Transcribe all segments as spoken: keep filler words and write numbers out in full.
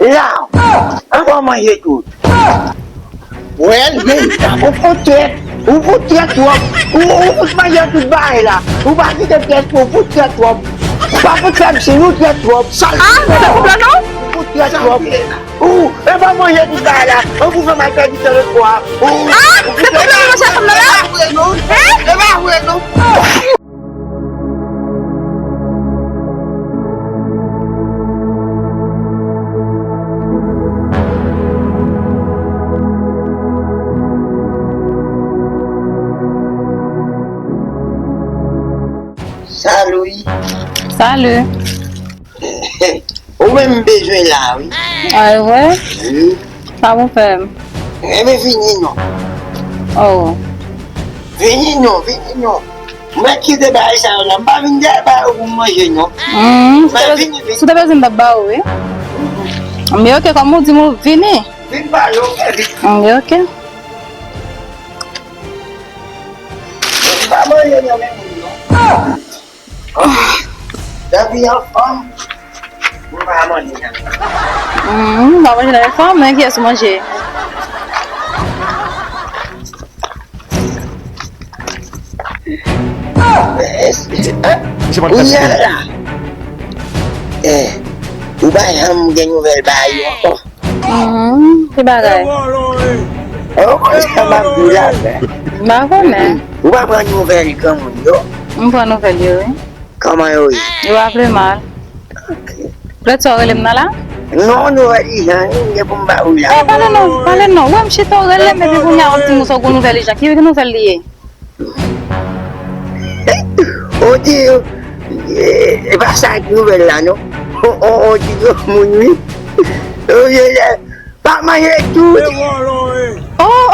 La, ankò manje tout. Well, men, ou fout trèt, ou fout trèt twòp. Ou, ou fout manje tout bagay la. Ou pa kite pyès pou ou fout trèt twòp. Ou pa fout fè m siy, ou trèt twòp. Ah, se pa pwoblèm non. Ou fout trèt twòp. Ou, e pa manje tout bagay la. Ou pou fè m al pèdi tan lòt fwa. Ou, ah, ou se pwoblèm nan, se pwoblèm nan. Hein? E pa vre non. Salut. Salut. Ou menm m bezwen la, wi. Ah, e vre? Wi. Sa pou fè m? Enben, vini non. Oh. Vini non, vini non. Mwen kite bagay sa yo la. M pa vin dèyè ba yo pou m manje, non. Mm, mwen vini, vini. Si w te bezwen m t ap ba ou, wi. Men ok, kòm ou di m ou vini. Vin pale, ok, vini. Mm, ok. M pa manje nan men moun, non. Depi anfòm, m pa manje nan men. Mm, m pa manje nan men fanm, men kiyès ou manje? Misye pa t kounye a la. Eh, ou pa janm gen nouvèl ba yo ankò. Mhm, ki bagay? Oh, konn sa m ap di la, frè. M pa konnen. Ou pa pran nouvèl granmoun yo? M pran nouvèl yo, wi. Kòman yo ye? Yo pa vle mal. Ok. Lòt sa w rele m nan la? Non, nouvèl ijan, wi, m gen pou m ba ou la. Eh, pale non, pale non. Wè m chita w rele m, epi kounye a w ap di m sa w gon nouvèl ijan. Ki nouvèl li ye? On ti, e, e pa sa ki nouvèl la, non. On, on, on ti granmoun, wi. Yo, yo, yo, pa manje tout. Oh!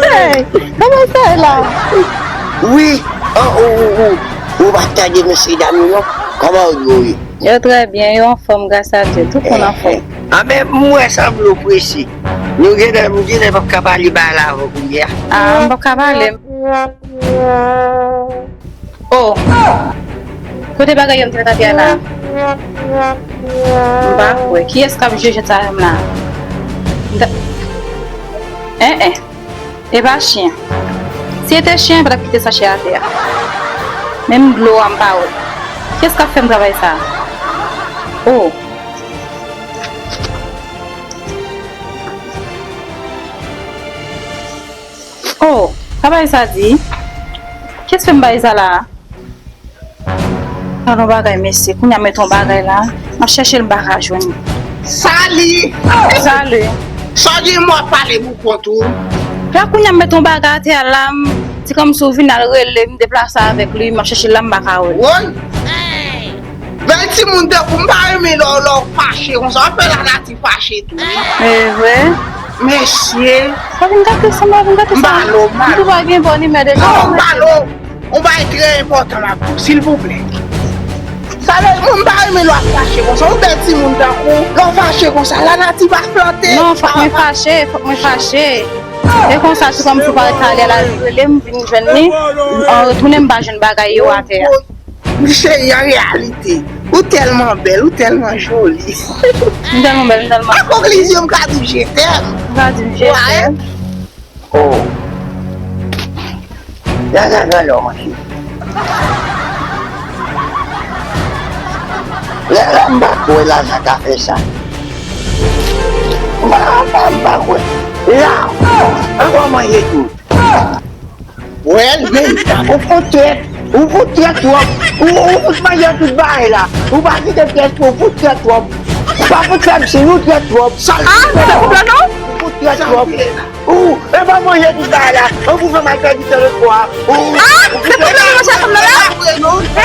Hey, kòman sa ye la? Wi, oh, oh, oh, oh. Ou pa tande mesye dam yo, non? Kòman yo ye? Yo trè byen, yo anfòm, gras a Dye. Tout moun anfòm. Anben, m wè sanble w prese. Nou genlè, m genlè p ap ka pale bagay la avè w kounye a. Ah, m p ap ka pale. Oh! Kote bagay yo m te met atè a la? M pa kwè. Kiyès k ap jwe jwèt sa menm la? M ta, en, en. E pa chen. Si se te chen, m pa t ap kite sache atè a. Menm dlo a, m pa wè. Kiyès k ap fè m travay sa? Oh! Oh, sa bagay sa di? Kiyès fè m bagay sa la? Gad on bagay, mesye. Kounye a m met on bagay la. M ap chèche l, m pa ka jwenn li. Sali! Sali! Sa w di m w ap pale pou kont ou? La kounye a m met on bagay atè a la, m, se kòmsi w vin al rele m, deplase avèk li, m ap chèche l la, m pa ka wè l. Woy! Bèl timoun tankou m pa renmen lè w, lè w fache konsa. W ap fè lanati fache tou, wi. E vre? Mesye. Pa vin gate sa, pa vin gate sa. M ba l, m ba l. M tou pa gen bòn imè deja. Non, m ba l. Yon bagay trè enpòtan m ap di w, silvouplè. Sa vle, mwen m pa renmen lè w ap fache konsa. Yon bèl timoun tankou w, lè w fache konsa, lanati pa plante. Non, fòk mwen fache, fòk mwen fache. E konsa, se kòmsi w pa rete ale a la rele m, vin jwenn li. An retounen, m pa jwenn bagay yo atè a. Cheri, an reyalite, ou tèlman bèl, ou tèlman joli. M tèlman bèl, m tèlman. An konklisyon, m ka di w je t'aime. M ka di w je t'aime. Oh. Lajan grandè w manke. Lè la m pa kwè lajan ka fè sa. M pa, m pa, m pa kwè. La, ankò manje tou. Well, men, ou fout trèt, ou fout trèt twòp. Ou, ou fout manje tout bagay la. Ou pa kite pyès pou ou, fout trèt twòp. Ou pa fout fè m siy, ou trèt twòp. Ah, se pwoblèm non. Ou fout trèt twòp. Ou, e pa manje tout bagay la. Ou pou fè m al pèdi tan lòt fwa. Ou, ah, se pwoblèm nan, se pwoblèm nan.